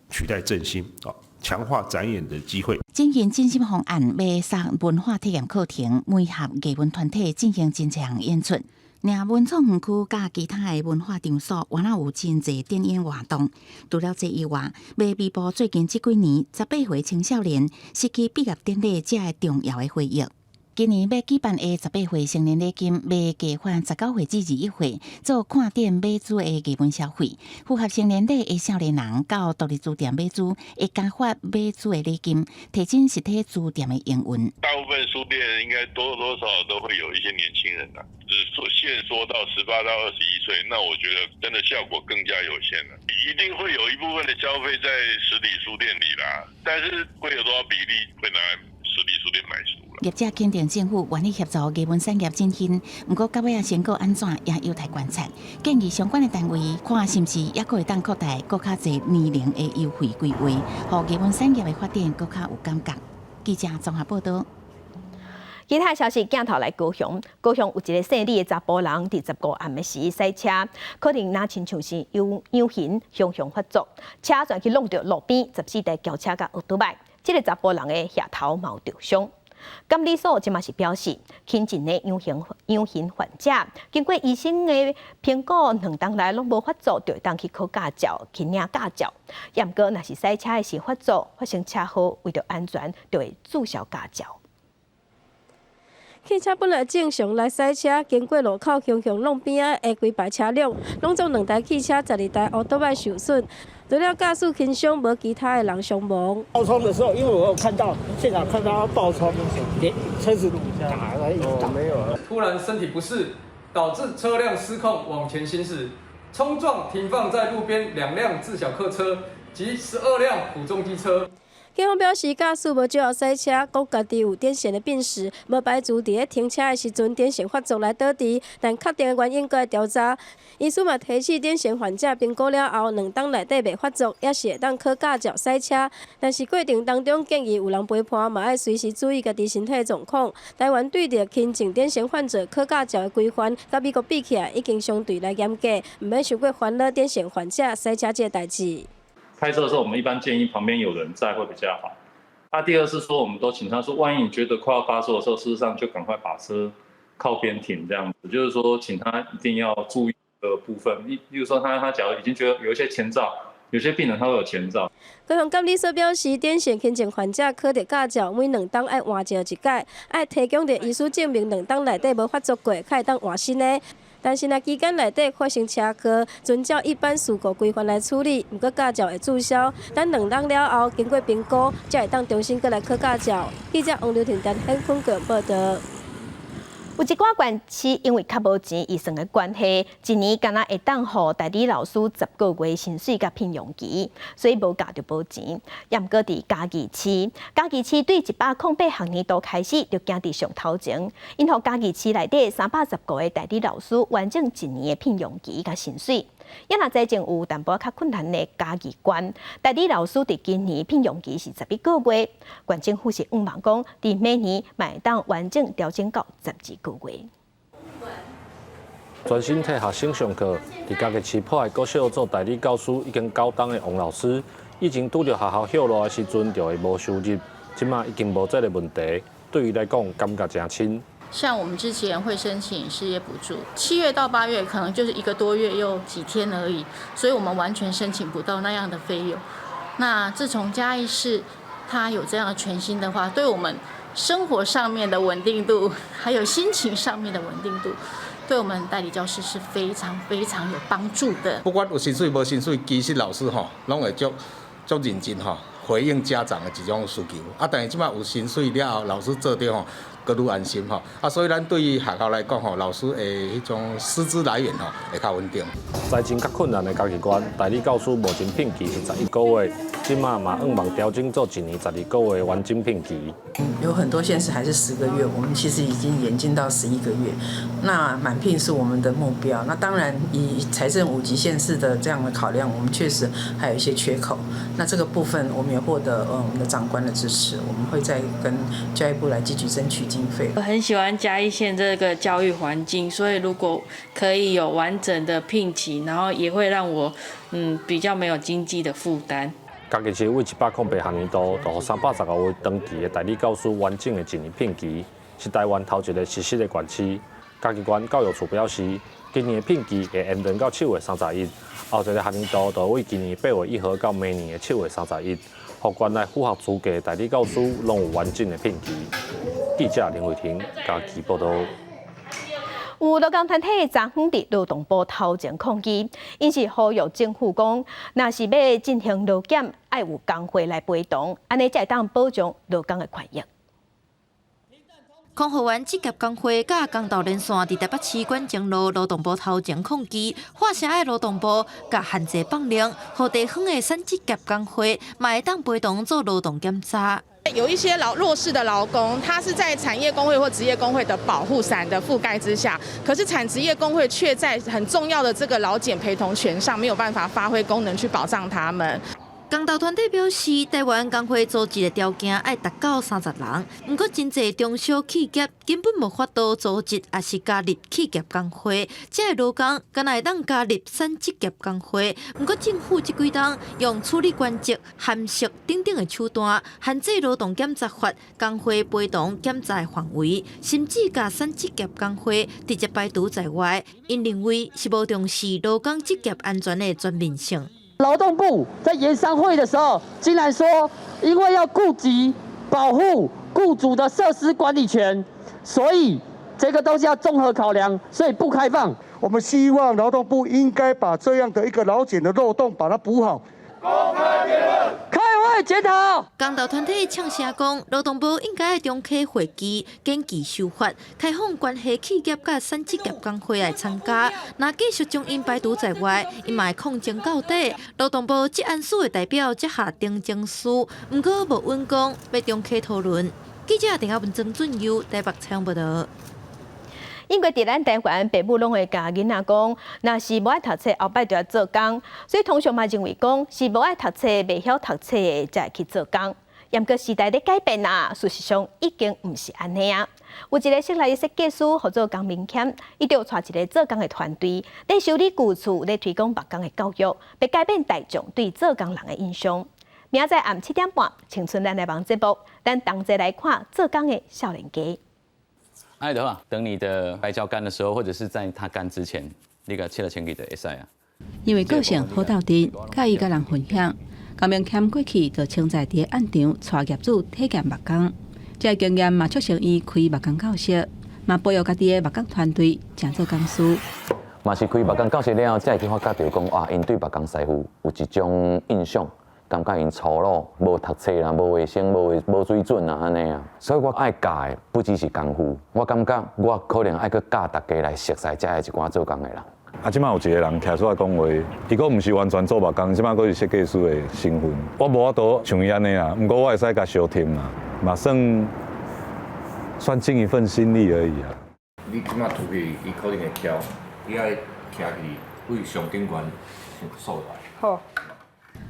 取代振興啊，強化展演的機會。振興振興方案欲送文化體驗課程，媒合藝文團體進行真濟項演出。爾文創園區佮其他的文化場所，原來有真濟展演活動。除了這以外，欲彌補最近這幾年18歲青少年失去畢業典禮這个重要的回憶。今年欲舉辦的十八歲成年禮金，欲加發19歲至21歲做看展買書的藝文消費，符合成年禮的少年人到獨立書店買書，會加發買書的禮金，提振實體書店的營運。大部分書店應該多多少少都會有一些年輕人啦，只說限縮到18到21歲，那我覺得真的效果更加有限了。一定會有一部分的消費在實體書店裡啦，但是會有多少比例會拿來實體書店買書？業者肯定政府願意協助藝文產業振興，毋過到尾仔成果按怎也有待觀察。建議相關的單位看是毋是猶閣會當擴大閣較濟年齡的優惠規劃，予藝文產業的發展閣較有感覺。記者綜合報導。其他消息鏡頭來高雄，高雄有一个姓李的查埔人，佇15暗暝時駛車，可能若親像是有養形雄雄發作，車全去挵著路邊14台轎車佮奧多擺，這个查埔人的額頭嘛有著傷。監理所這馬是表示，輕症的養形患者，經過醫生的評估，2冬內攏無發作，就會當去考駕照、去領駕照。毋過，若是駛車的時發作，發生車禍，為著安全，就會註銷駕照。汽車本來正常來駛車，經過路口雄雄挵邊仔的規排車輛，攏總兩台汽車、12台烏多擺受損。除了駕駛輕傷，無其他的人傷亡。爆衝的時候，因為我有看到現場看到他爆衝，連車子打了一打。沒有啊。突然身體不適，導致車輛失控往前行駛，衝撞停放在路邊兩輛自小客車及12輛普重機車。警方表示，駕駛無酒後駛車，講家己有癲癇的病史，無排除佇咧停車的時陣癲癇發作來導致，但確定的原因閣會調查。醫師嘛提醒癲癇患者評估了後，2冬內底袂發作，猶是會當考駕照駛車。但是過程當中建議有人陪伴，嘛愛隨時注意家己身體狀況。台灣對著輕症癲癇患者考駕照的規範，佮美國比起來已經相對來嚴格，毋免傷過煩惱癲癇患者駛車這个代誌。開車的時候，我們一般建議旁邊有人在會比較好。那第二是說，我們都請他說，萬一你覺得快要發作的時候，事實上就趕快把車靠邊停，這樣子，就是說，請他一定要注意的部分。例如說他假如已經覺得有一些前兆，有些病人他會有前兆。高雄監理所表示，癲癇輕症患者考著駕照，每2冬愛換照一擺，愛提供著醫師證明2冬內底無發作過，才會當換新的。但是若期間內底發生車禍，遵照一般事故規範來處理，毋過駕照會註銷。等2冬了後，經過評估，才會當重新閣來考駕照。記者王劉婷、陳顯坤報道。有一寡縣市因為較無錢預算的關係，一年敢若會當予代理老師10個月薪水佮聘用期，所以無教就無錢。也毋過佇嘉義市，嘉義市對108學年度開始就行佇上頭前，𪜶予嘉義市內底315個代理老師完整一年的聘用期佮薪水。也若財政有淡薄較困難的嘉義縣，代理老師佇今年聘用期是11個月，縣政府是向望講，佇明年嘛會當完整調整到12個月。專心替學生上課，佇嘉義市博愛國小做代理教師已經9冬的王老師，以前拄著學校歇落的時陣就會無收入，這馬已經無這个問題，對伊來講感覺誠輕。像我們之前會申請失業補助，7月到8月可能就是一個多月又幾天而已，所以我們完全申請不到那樣的費用。那自從嘉義市它有這樣全新的話，對我們生活上面的穩定度，還有心情上面的穩定度，對我們代理教師是非常非常有幫助的。不管有薪水無薪水，其實老師吼攏會足足認真吼回應家長的這種需求。啊，但是這擺有薪水了後，老師做得吼閣愈安心吼。啊，所以咱對於學校來講吼，老師的彼種師資來源吼會較穩定。財政較困難的嘉義縣，代理教師目前聘期是11個月，這馬嘛向望調整做一年12個月完整聘期。有很多縣市還是10個月，我們其實已經演進到11個月。那滿聘是我們的目標。那當然以財政五級縣市的這樣的考量，我們確實還有一些缺口。那這個部分我們也獲得我們的長官的支持，我們會再跟教育部來積極爭取經費。我很喜歡嘉義縣這個教育環境，所以如果可以有完整的聘期，然後也會讓我比較沒有經濟的負擔。嘉義市對108學年度，就予315位長期的代理教師完整的一年聘期，是台灣頭一个實施的縣市。嘉義縣教育處表示，今年的聘期會延長到7月31，後一个學年度就對今年8月1號到明年的7月31，予縣內符合資格的代理教師攏有完整的聘期。記者林慧婷嘉義報導。有勞工團體昨昏佇勞動部頭前抗議，𪜶是呼籲政府講，若是欲進行勞檢，愛有工會來陪同，按呢才會當保障勞工的權益。空服員職業工會佮工鬥連線佇台北市館前路勞動部頭前抗議，喊聲愛勞動部共限制放令，予地方的產職業工會嘛會當陪同做勞動檢查。有一些勞弱勢的勞工，他是在產業工會或職業工會的保護傘的覆蓋之下，可是產職業工會卻在很重要的這個勞檢陪同權上沒有辦法發揮功能去保障他們。工鬥團體表示，台灣工會組織的條件愛達到30人，毋過真濟中小企業根本無法度組織，抑是加入企業工會。這个勞工敢若會當加入產職業工會，毋過政府這幾冬用處理權責、函釋等等的手段，限制勞動檢查法工會陪同檢查的範圍，甚至共產職業工會直接排除在外。𪜶認為是無重視勞工職業安全的全面性。勞動部在研商會的時候，竟然說，因為要顧及保護雇主的設施管理權，所以這個東西要綜合考量，所以不開放。我們希望勞動部應該把這樣的一個勞檢的漏洞把它補好。公開辯論，開會檢討。工勞團體嗆聲講，勞動部應該愛重啟會期，研議修法，開放關係企業佮產職業工會來參加。若繼續將𪜶排除在外，𪜶嘛會抗爭到底。勞動部職安司的代表接下呈情書，毋過無允講欲重啟討論。記者鄭阿文、曾俊佑台北採訪報導。英國佇咱台灣，爸母攏會共囡仔講，若是無愛讀冊，後擺就愛做工。所以通常嘛認為講，是無愛讀冊、袂曉讀冊的，才會去做工。毋過時代咧改變啊，事實上已經毋是按呢啊。有一個室內設計師，號做江明謙，伊就帶一個做工的團隊，咧修理舊厝，咧推廣木工的教育，欲改變大眾對做工人的印象。明仔載暗7點半，青春咱來望節目，咱同齊來看做工的少年家。按呢的話，等你的白膠乾的時候，或者是在它乾之前，你共切來清去就會使啊。因為個性好鬥陣，佮意佮人分享。江明謙過去就曾在佇暗場帶業主體驗木工，這个經驗嘛促成伊開木工教室，嘛培育家己的木工團隊，成做工師。嘛是開木工教室了後，才會去發覺著講，哇，𪜶對木工師傅有一種印象，感覺𪜶粗魯、無讀冊啦、無衛生、無水準啊，按呢啊。所以我愛教的不只是功夫，我感覺我可能愛閣教大家來熟似遮的一寡做工的人。啊，這擺有一個人徛出來講話，伊閣毋是完全做木工，這擺閣是設計師的身份。我無法度像伊按呢啊，毋過我會使共相挺啊，嘛算算盡一份心力而已啊。你這擺出去，伊可能會翹，你愛徛佇位上頂懸所在。好。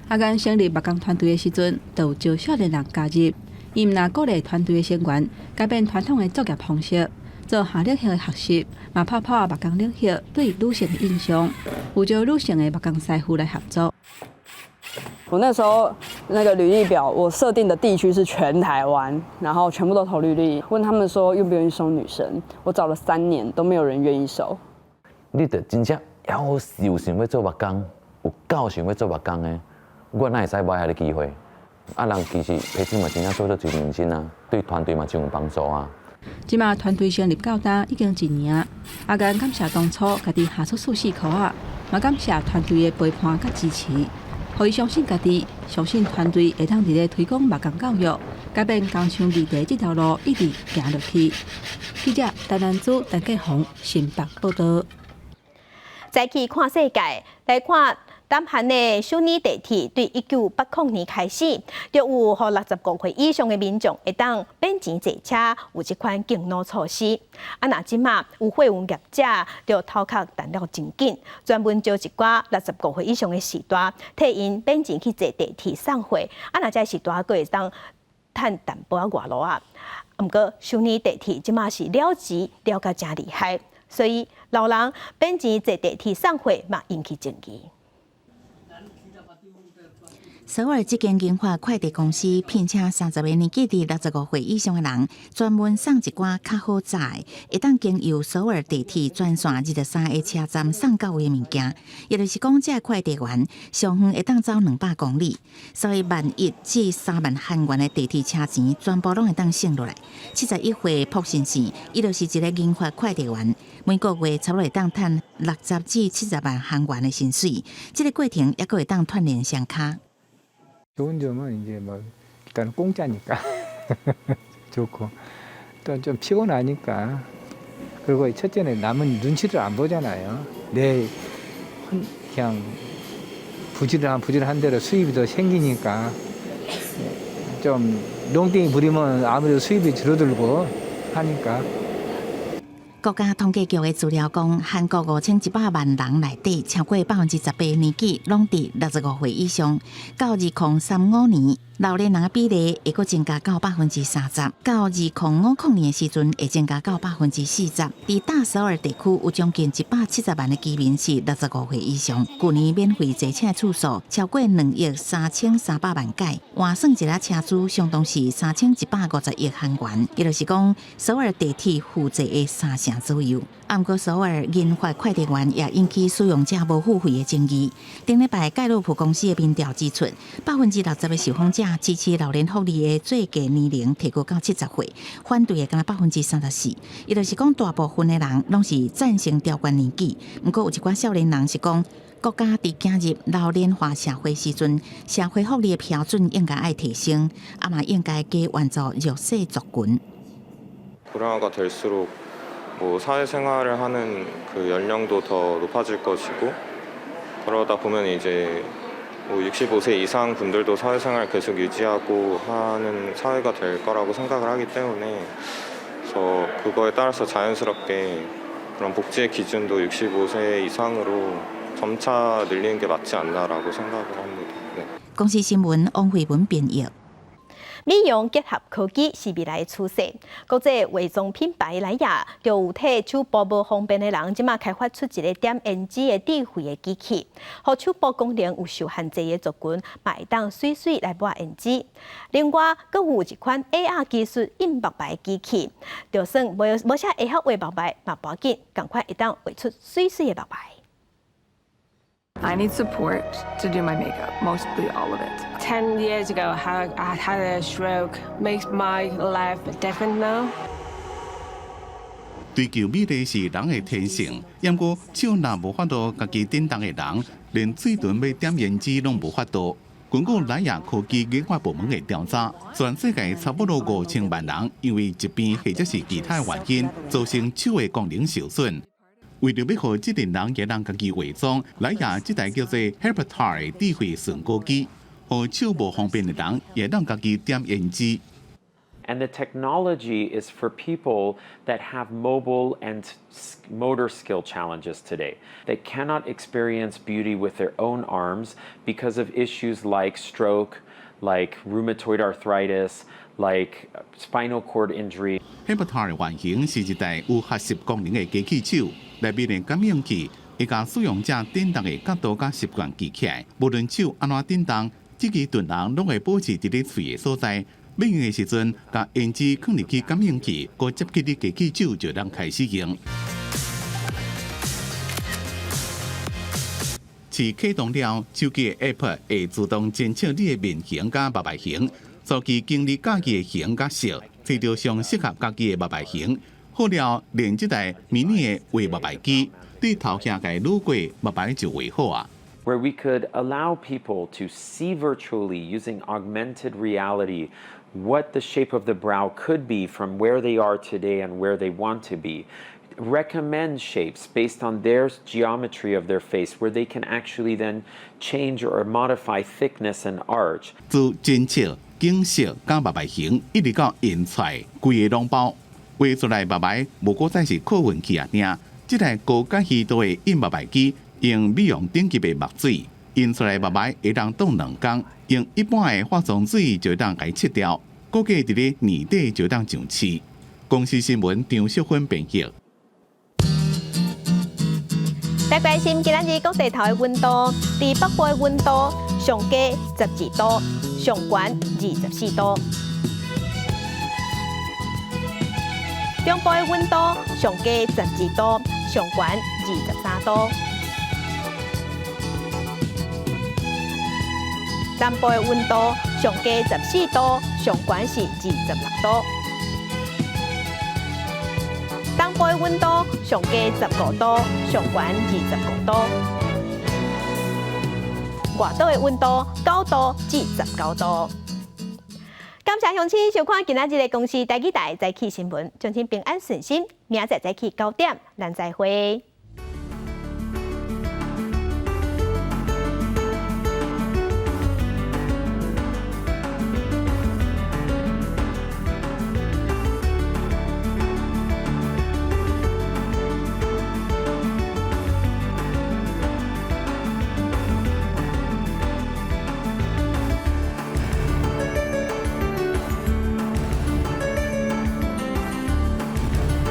阿甘成立木工團隊的時陣，就有招少年人加入。伊毋但鼓勵團隊的成員改變傳統的作業方式，做夏令營的學習，嘛拍破木工領域對女性的印象，有招女性的木工師傅來合作。我那時候那個履歷表，我設定的地區是全台灣，然後全部都投履歷，問他們說願不願意收女生。我找了3年都沒有人願意收。你著真正猶有想欲做木工，有夠想欲做木工的，我哪會使無遐个機會？啊，人其實彼種嘛真正做得真認真啊，對團隊嘛真有幫助啊。這馬團隊成立到今已經一年，阿甘感謝當初家己下出數四箍仔，嘛感謝團隊的陪伴佮支持，予伊相信家己，相信團隊會當佇咧推廣木工教育，改變工廠議題這條路一直行落去。記者陳蘭珠、陳建宏新北報導。再去看世界，來看南韓的首爾地鐵，對1980年開始，就有予65歲以上的民眾會當免錢坐車，有這款敬老措施。啊，若這馬有貨運業者就頭殼動了真緊，專門招一寡65歲以上的序大，替𪜶免錢去坐地鐵送貨。啊，若這序大閣會當趁淡薄仔外勞啊。毋過首爾地鐵這馬是了錢了甲誠厲害，所以老人免錢坐地鐵送貨嘛引起爭議。首爾這間銀髮快遞公司聘請30個年紀佇65歲以上的人，專門送一寡較好載的，會當經由首爾地鐵專線23個車站送到位的物件。也就是講，這个快遞員上遠會當走200公里，所以1.1萬至3萬韓元的地鐵車錢，全部攏會當省落來。71歲朴先生，伊就是一個銀髮快遞員，每個月差不多會當趁60至70萬韓元的薪水。這个過程猶閣會當鍛鍊雙跤。 좋은 점은 이제 뭐 일단 공짜니까 좋고 또 좀 피곤하니까 그리고 첫째는 남은 눈치를 안 보잖아요. 내 그냥 부지런한 부지런한 대로 수입이 더 생기니까 좀 농땡이 부리면 아무래도 수입이 줄어들고 하니까. 國家統計局的資料講，韓國5100萬人內底，超過18%年紀攏佇65歲以上。到2035年，老年人的比例會閣增加到30%；到2050年的時陣，會增加到40%。佇大首爾地區，有將近170萬的居民是65歲以上。舊年免費坐車次數超過2億3300萬改，換算一下車資，相當是3150億韓元。也就是講，首爾地鐵負債的三成左右。毋過首爾銀髮快遞員也引起使用者無付費的爭議。頂禮拜蓋洛普公司的民調指出，60%的受訪者支持老年福利的最低年齡提高到70歲，反對的干焦34%。伊就是講，大部分的人攏是贊成調懸年紀，毋過有一寡少年人是講，國家佇走入老齡化社會時陣，社會福利的標準應該愛提升，啊嘛應該加援助弱勢族群。 고령화가 될수록 뭐 사회생활을 하는 그 연령도 더 높아질 것이고 그러다 보면 이제 뭐 65세 이상 분들도 사회생활 계속 유지하고 하는 사회가 될 거라고 생각을 하기 때문에 그래서 그거에 따라서 자연스럽게 그런 복지의 기준도 65세 이상으로 점차 늘리는 게 맞지 않나라고 생각을 합니다. 네. 公視新聞王慧文編譯。美容結合科技是未來的趨勢。國際化妝品牌萊雅就有替手部無方便的人，這馬開發出一个點胭脂的智慧的機器，予手部功能有受限制的族群，嘛會當媠媠來抹胭脂。另外，閣有一款 AR 技術印目白的機器，就算無無啥會曉畫目白，嘛無要緊，仝款會當畫出媠媠的目白。 I need support to do my makeup, mostly all of it. 10 years ago, I had a stroke, makes my life different now. 追求美麗是人的天性，毋過手若無法度家己振動的人，連喙唇欲點胭脂攏無法度。根據萊雅科技研發部門的調查，全世界差不多5000萬人因為疾病或者是其他原因，造成手的功能受損。為著欲予這陣人會當家己化妝，萊雅這台叫做 Helper 的智慧唇膏機，予手無方便的人會當家己點胭脂。 And the technology is for people that have mobile and motor skill challenges today. They cannot experience beauty with their own arms because of issues like stroke, like rheumatoid arthritis, like spinal cord injury. Helper 原型是一台有學習功能的機器手，內面的感應器會共使用者振動的角度佮習慣記起來，無論手按怎振動，這支鈍人攏會保持佇咧喙的所在。欲用的時陣，共胭脂囥入去感應器，閣接起你機器手就通開始用。試啟動了，手機的 App 會自動偵測你的面型佮目白型，數據經你佮意的型佮色，揣著上適合家己的目白型。好了，連這台迷你的畫目白機，對頭額共擼過，目白就畫好啊。 Where we could allow people to see virtually using augmented reality what the shape of the brow could be from where they are today and where they want to be. Recommend shapes based on their geometry of their face, where they can actually then change or modify thickness and arch. 自偵測、景色佮目白型，一直到印出來，規个攏包。畫出來目白，無閣再是靠運氣啊！爾，這台高解析度的印目白機，用美容頂級的墨水印出來目白，會當擋2工，用一般的化妝水就會當共拭掉。估計佇咧年底就當上市。公視新聞張淑芬編譯。來關心今仔日各地頭的溫度，佇北部的溫度上低12度，上懸24度。中部的溫度上低12度，上懸23度。南部的溫度上低14度，上懸是26度。東部的溫度上低15度，上懸25度。外島的溫度9度至19度。感謝鄉親收看今仔日的公視台語台早起新聞，祝您平安順心，明仔載早起9點，咱再會。